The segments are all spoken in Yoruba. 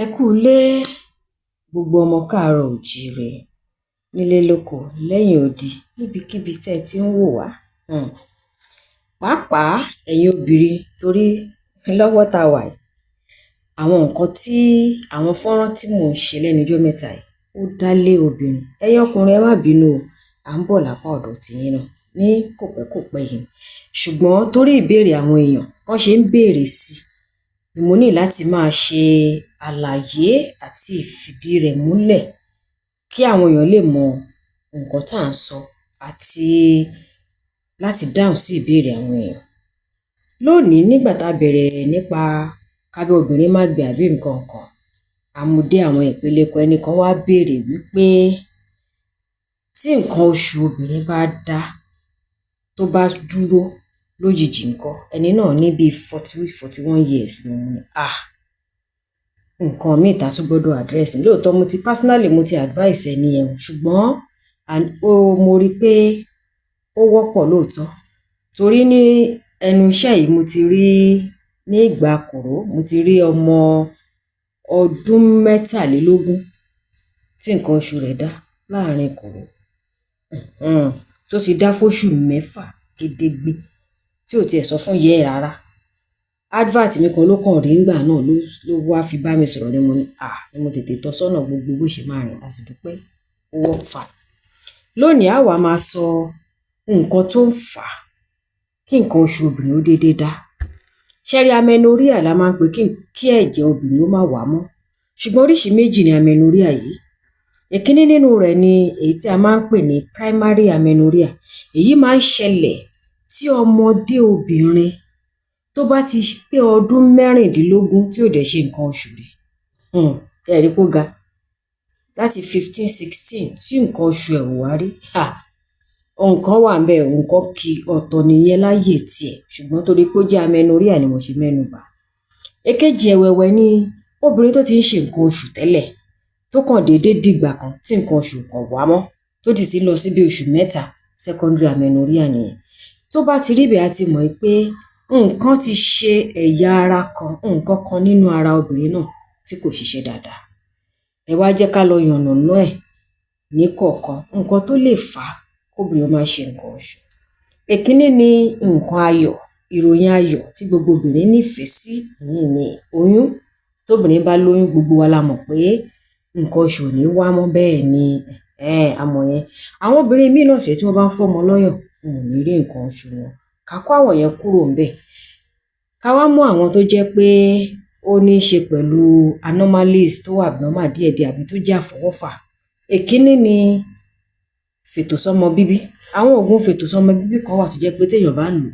Ẹ kú ilé, gbogbo ọmọ káàárọ̀ oòjíire, nílé lóko lẹ́yìn odi, níbikíbi tẹ́ ẹ ti ń wò wá, pàápàá ẹ̀yin obìnrin, torí lọ́wọ́ tá a wà yìí, àwọn nǹkan tí àwọn fọ́nrán tí mò ń ṣe lẹ́nu ijọ́ mẹ́ta yìí, ó dá lé obìnrin. Ẹ̀yin ọkùnrin, ẹ má bínú o, à ń bọ̀ lápá ọ̀dọ̀ tiyín náà ní kòpẹ́kòpẹ́ yìí. Ṣùgbọ́n torí ìbéèrè àwọn èèyàn, bọ́n ṣe ń béèrè sí i ni mo ní láti máa ṣe àlàyé àti ìfìdí rẹ̀ múlẹ̀ kí àwọn èèyàn lè mọ nǹkan tá à ń sọ àti láti dáhùn sí ìbéèrè àwọn èèyàn. Lónìí, nígbà tá a bẹ̀rẹ̀ nípa kábẹ́ obìnrin má gbẹ àbí nǹkan kan, a mú dé àwọn ìpele kan, ẹnìkan wá béèrè wípé tí nǹkan oṣù obìnrin bá dá, tó bá dúró lójijì ńkọ́? Ẹni náà ní bíi 40, 41 years ni. Mo ní, ah, nǹkan míì tá a tún gbọ́dọ̀ address. Lóòótọ́, mo ti personally, mo ti advice ẹni yẹn o, ṣùgbọ́n ó mo rí i pé ó wọ́pọ̀ lóòótọ́. Torí ní ẹnu iṣẹ́ yìí, mo ti rí ní ìgbà kòró, mo ti rí ọmọ ọdún 23 tí nǹkan oṣù rẹ̀ dá láàrin kòró, tó ti dá fóṣù 6 gédégbé, tí ò tiẹ̀ sọ fún ìyá ẹ̀ rárá. Advert mi kan ló kàn rí ńgbà náà ló wá fi bá mi sọ̀rọ̀ ni mo ní, ah, ni mo tètè tọ́ sọ́nà gbogbo bó ṣe máa rìn, a sì dúpẹ́, ó work fine. Lónìí, a wá máa sọ nǹkan tó ń fà á kí nǹkan oṣù obìnrin ó déédéé dá. Ṣé ẹ rí, amenorrhea la máa ń pè kí ẹ̀jẹ̀ obìnrin ó má wá mọ́. Ṣùgbọ́n oríṣi méjì ni amenorrhea yìí. Ìkíní nínú rẹ̀ ni èyí tí a máa ń pè ní primary amenorrhea. Èyí máa ń ṣẹlẹ̀ tí ọmọdé obìnrin tó bá ti pé ọdún 16 tí ò dẹ̀ ṣe nǹkan oṣù rí. Ẹ rí pé ó ga. Láti 15, 16 tí nǹkan oṣù ẹ̀ ò wá rí. Nǹkan wà ńbẹ̀, nǹkan kì ọ̀tọ̀ nìyẹn láyè tiẹ̀, ṣùgbọ́n torí pé ó jẹ́ amenorrhea ni mo ṣe mẹ́nu bà. Èkejì ẹ̀wẹ̀wẹ̀ ni obìnrin tó ti ń ṣe nǹkan oṣù tẹ́lẹ̀, tó kàn déédéé dìgbà kan tí nǹkan oṣù kàn wá mọ́, tó sì ti ń lọ sí bí oṣù 3, secondary amenorrhea nìyẹn. Tó bá ti rí bẹ́ẹ̀, a ti mọ̀ pé nǹkan ti ṣe ẹ̀yà ara kan, nǹkan kan nínú ara obìnrin náà tí kò ṣiṣẹ́ dáadáa. Ẹ wá jẹ́ ká lọ yànnàná ẹ̀ ní kọ̀ọ̀kan, nǹkan tó lè fà á kóbìnrin ó má ṣe nǹkan oṣù. Èkíní ni nǹkan ayọ̀, ìròyìn ayọ̀ tí gbogbo obìnrin nífẹ̀ẹ́ sí, èyí ni oyún. Tóbìnrin bá lóyún, gbogbo wa la mọ̀ pé nǹkan oṣù ò ní wá mọ́, bẹ́ẹ̀ ni, a mọ̀ yẹn. Àwọn obìnrin míì náà sì rèé, tí wọ́n bá ń fọ́mọ lọ́yàn, wọn ò ní rí nǹkan oṣù wọn. Ká kó àwọn yẹn kúrò ńbẹ̀. Ká wá mú àwọn tó jẹ́ pé ó ní í ṣe pẹ̀lú anomalies tó wà abnormal díẹ̀díẹ̀ àbí tó jẹ́ àfọwọ́fà. Èkíní ni fètòsọ́mọ bíbí. Àwọn oògùn fètòsọ́mọ bíbí kan wà tó jẹ́ pé téèyàn bá ń lò ó,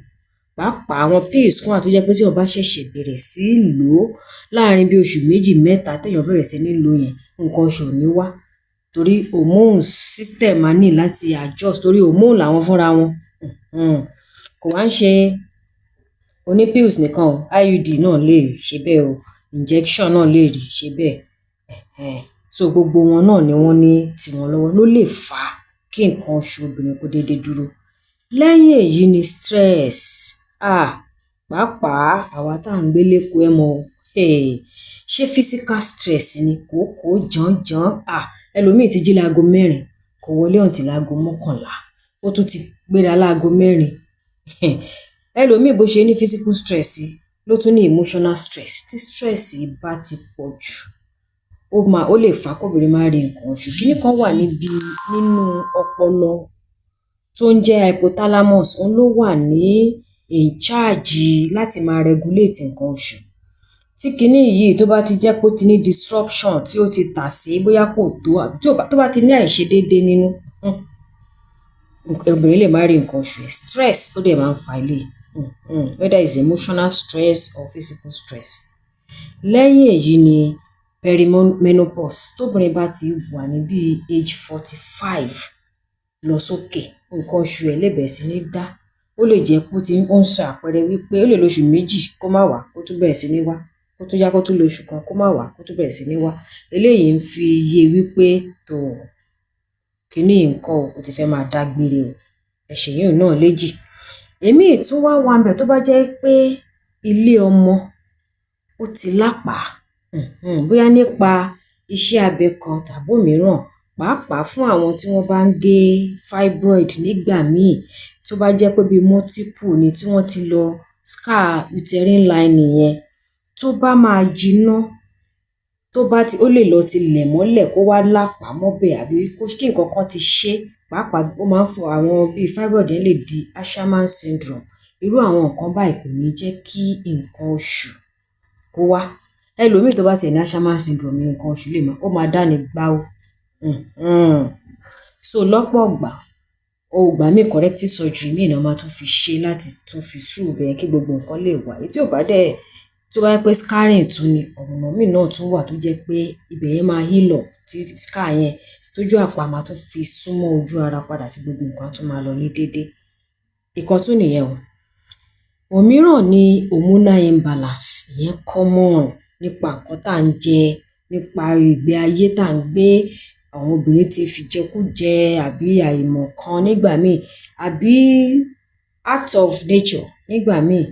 pàápàá àwọn pills kan wà tó jẹ́ pé téèyàn bá ṣẹ̀ṣẹ̀ bẹ̀rẹ̀ sí í lò ó, láàrin bí oṣù 2, 3 téèyàn bẹ̀rẹ̀ sí ní lò ó yẹn, nǹkan oṣù ò ní wá. Torí hormones system máa ní láti adjust, torí hormone làwọn fúnra wọn. Kò wá ń ṣe oní pills nìkan o, IUD náà lè ṣe bẹ́ẹ̀ o, injection náà lè rí ṣe bẹ́ẹ̀. So gbogbo wọn náà ni wọ́n ní tiwọn lọ́wọ́ ló lè fà á kí nǹkan oṣù obìnrin kó déédéé dúró. Lẹ́yìn èyí ni stress. Ah, pàápàá àwa tá à ń gbé l'Ékòó, ẹ mọ̀ o. Ṣé physical stress ni, kòókòó jọ̀n-jọ̀n. Ah, ẹlòmíì ti jí láago 4, kò wọlé until aago 11. Ó tún ti gbéra láago 4. Ẹlòmíì, bó ṣe ní physical stress ló tún ní emotional stress. Tí stress bá ti pọ̀ jù, ó lè fà á kóbìnrin má rí nǹkan oṣù. Kíní kan wà níbi nínú ọpọlọ tó ń jẹ́ hypothalamus, òun ló wà ní in charge láti máa regulate nǹkan oṣù. Tí kiní yìí tó bá ti jẹ́ pé ó ti ní disruption, tí ó ti tàsé, bóyá kò tó àbí tí ò bá, tó bá ti ní àìṣedéédé nínú, obìnrin lè má rí nǹkan oṣù ẹ̀. Stress ó dẹ̀ máa ń fa eléyìí, whether it's emotional stress or physical stress. Lẹ́yìn èyí ni perimenopause. Tóbìnrin bá ti wà ní bíi age 45 lọ sókè, nǹkan oṣù ẹ̀ lè bẹ̀rẹ̀ sí ní dá. Ó lè jẹ́ pé ó ti ń sọ àpẹẹrẹ wípé ó lè lo oṣù 2 kó má wá, kó tún bẹ̀rẹ̀ sí ní wá, kó tún yá, kó tún lo oṣù kan kó má wá, kó tún bẹ̀rẹ̀ sí ní wá. Eléyìí ń fi yé wípé tó kíní yìí ńkọ́ o, ó ti fẹ́ máa dágbére o. Ẹ ṣèyún náà léjì. Èmíì tún wá wà ńbẹ̀, tó bá jẹ́ pé ilé ọmọ ó ti lápàá. Bóyá nípa iṣẹ́ abẹ kan tàbí òmíràn, pàápàá fún àwọn tí wọ́n bá ń gé fibroid nígbà míì, tó bá jẹ́ pé bíi multiple ni tí wọ́n ti lọ scar uterine lining yẹn, tó bá máa jiná, tó bá ti, ó lè lọ ti lẹ̀ mọ́lẹ̀ kó wá lápàá mọ́bẹ̀, àbí kí nǹkan kan ti ṣe. Pàápàá ó máa ń fún àwọn bíi fibroid yẹn lè di Asherman syndrome. Irú àwọn nǹkan báyìí kò ní jẹ́ kí nǹkan oṣù kó wá. Ẹlòmíì tó bá tiẹ̀ ní Asherman syndrome, nǹkan oṣù lè máa, ó máa dá ní gbáú. So lọ́pọ̀ ìgbà, ìgbà míì corrective surgery míì náà máa tún fi ṣe láti tún fi through bẹ́ẹ̀ kí gbogbo nǹkan lè wà. Èyí tí ò bá dẹ̀, tó bá jẹ́ pé scarring tún ni, ọ̀nà míì náà tún wà tó jẹ́ pé ibẹ̀ yẹn máa heal up, tí scar yẹn tójú àpá máa tún fi súnmọ́ ojú ara padà, tí gbogbo nǹkan á tún máa lọ ní déédé. Ìkan tún nìyẹn o. Òmíràn ni hormonal imbalance. Ìyẹn common nípa nǹkan tá à ń jẹ, nípa ìgbé ayé tá à ń gbé. Àwọn obìnrin ti fi jẹkújẹ àbí àìmọ̀ kan nígbà míì, àbí act of nature nígbà míì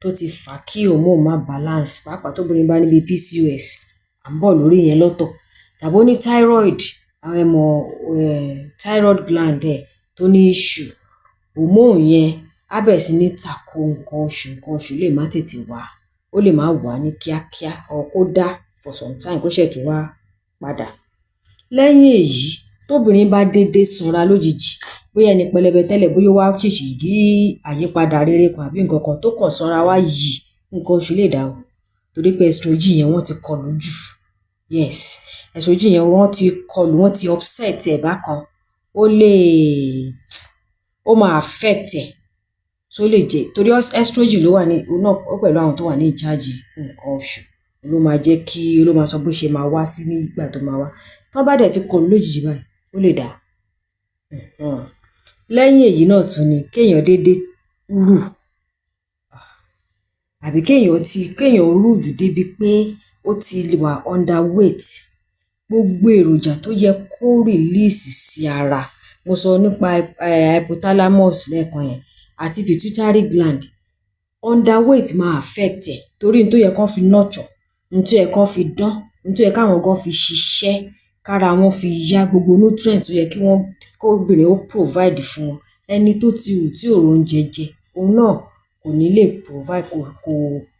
tó ti fà kí hormone má balance, pàápàá tóbìnrin bá ní bíi PCOS, à ń bọ̀ lórí ìyẹn lọ́tọ̀. Tàbí ó ní thyroid, àwọn ẹmọ thyroid gland ẹ̀ tó ní issue, hormone yẹn á bẹ̀rẹ̀ sí ní tako nǹkan oṣù, nǹkan oṣù lè má tètè wá, ó lè má wá ní kíákíá or kó dá for some time kó ṣẹ̀ tún wá padà. Lẹ́yìn èyí, tóbìnrin bá dédé sanra lójijì, bóyá ẹni pẹlẹbẹ tẹ́lẹ̀, bóyá ó wá ṣèṣì rí àyípadà rere kan àbí nǹkan kan tó kàn sanra wá yìí, nǹkan oṣù lè dà o. Torí pé estrogen yẹn wọ́n ti kọlù jù. Yes, estrogen yẹn wọ́n ti kọlù, wọ́n ti upset ẹ̀ bákan. Ó lè, ó máa affect ẹ̀. So ó lè jẹ́ torí estrogen ló wà ní, òun náà ó pẹ̀lú àwọn tó wà ní in charge nǹkan oṣù. Ló máa jẹ́ kí, ló máa sọ bó ṣe máa wá sí nígbà tó máa wá. Tán bá dẹ̀ ti kọlù lójijì báyìí, ó lè dà. Lẹ́yìn èyí náà tún ni kéèyàn dédé rù, àbí kéèyàn ti, kéèyàn rù jù débi pé ó ti wà underweight. Gbogbo èròjà tó yẹ kó release sí ara, mo sọ nípa hypothalamus lẹ́ẹ̀kan yẹn àti pituitary gland, underweight máa affect ẹ̀, torí n tó yẹ kán fi nurture, n tó yẹ kán fi dán, n tó yẹ káwọn gan fi ṣiṣẹ́, kára wọn fi yá, gbogbo nutrients tó yẹ kí wọ́n, kóbìnrin ó provide fún wọn. Ẹni tó ti rù tí ò róúnjẹ jẹ, òun náà kò ní lè provide,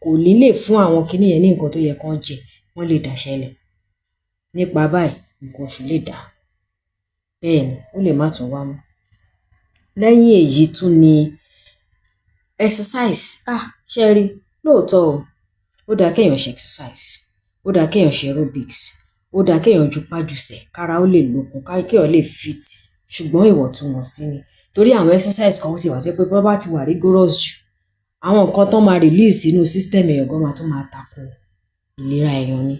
kò ní lè fún àwọn kiní yẹn ní nǹkan tó yẹ kán jẹ, wọ́n lè daṣẹ́lẹ̀. Nípa báyìí, nǹkan oṣù lè dà. Bẹ́ẹ̀ ni, ó lè má tún wá mọ́. Lẹ́yìn èyí tún ni exercise. Ah, ṣé ẹ rí? Lóòótọ́ o, ó dáa kéèyàn ṣe exercise, ó dáa kéèyàn ṣe aerobics, ó dáa kéèyàn jupá jùsẹ̀ kára ó lè lókun, kéèyàn lè fit. Ṣùgbọ́n ìwọ̀ntúnwọ̀nsí ni. Torí àwọn exercise kan ti wà tó jẹ́ pé bó bá ti wà rigorous jù, àwọn nǹkan tán máa release sínú system èèyàn gan máa tún máa tako ìlera èèyàn ni.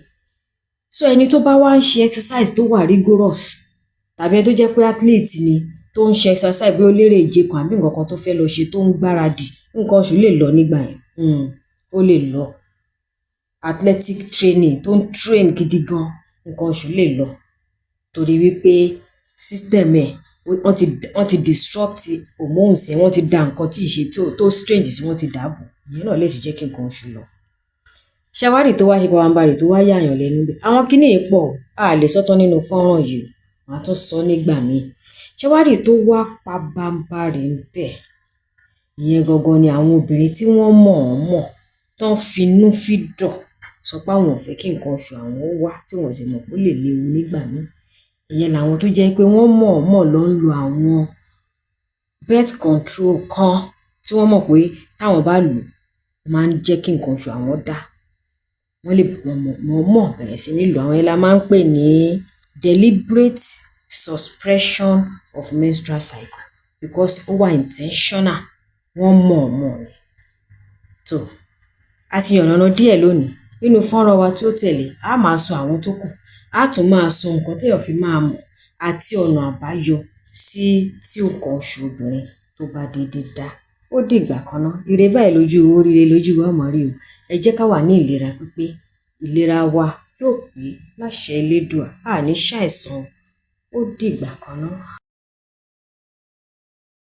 So ẹni tó bá wá ń ṣe exercise tó wà rigorous, tàbí ẹni tó jẹ́ pé athlete ni tó ń ṣe exercise, bí ó lérè ìje kan àbí nǹkan kan tó fẹ́ lọ ṣe tó ń gbáradì, nǹkan oṣù lè lọ nígbà yẹn. Ó lè lọ. Athletic training tó ń train gidi gan, nǹkan oṣù lè lọ. Torí wípé system ẹ̀, wọ́n ti disrupt hormones ẹ̀, wọ́n ti da nǹkan tí ì ṣe tó strange sí, wọ́n ti dàbò. Ìyẹn náà lè sì jẹ́ kí nǹkan oṣù lọ. Ṣé wá rí tó wá ṣe pabambarì tó wá yààyàn lẹ́nu bẹ́ẹ̀? Àwọn kiní yìí pọ̀, a lè sọ tán nínú fọ́nrán yìí o, màá tún sọ nígbà míì. Ṣé wá rí tó wá pabambarì ń bẹ̀? Ìyẹn gangan ni àwọn obìnrin tí wọ́n mọ̀ọ́mọ̀ tán finúfídọ̀ sọ pé àwọn ò fẹ́ kí nǹkan oṣù àwọn ó wá, tí wọ́n sì mọ̀ pé ó lè léwu nígbà míì. Ìyẹn làwọn tó jẹ́ pé wọ́n mọ̀ọ́mọ̀ lọ ń lo àwọn birth control kan tí wọ́n mọ̀ pé táwọn bá lò ó máa ń jẹ́ kí nǹkan oṣù àwọn dá. Wọ́n lè mọ̀ọ́mọ̀ bẹ̀rẹ̀ sí ní lò. Àwọn yẹn la máa ń pè ní deliberate suppression of menstrual cycle, because ó wà intentional, wọ́n mọ̀ọ́mọ̀ ni. Tó, a ti yànnàná díẹ̀ lónìí. Nínú fọ́nrán wa tí ó tẹ̀lé, a máa sọ àwọn tó kù, a tún máa sọ nǹkan téèyàn fi máa mọ̀ àti ọ̀nà àbáyọ sí tí nǹkan oṣù obìnrin tó bá dédé dá. Ó dìgbà kan ná, ire báyìí lójú owó, ríre lójú wa ó máa rí o. Ẹ jẹ́ ká wà ní ìlera pípé, ìlera wa yóò pé láṣẹ Elédùà, a ní ṣàìsàn. Ó dìgbà kan ná.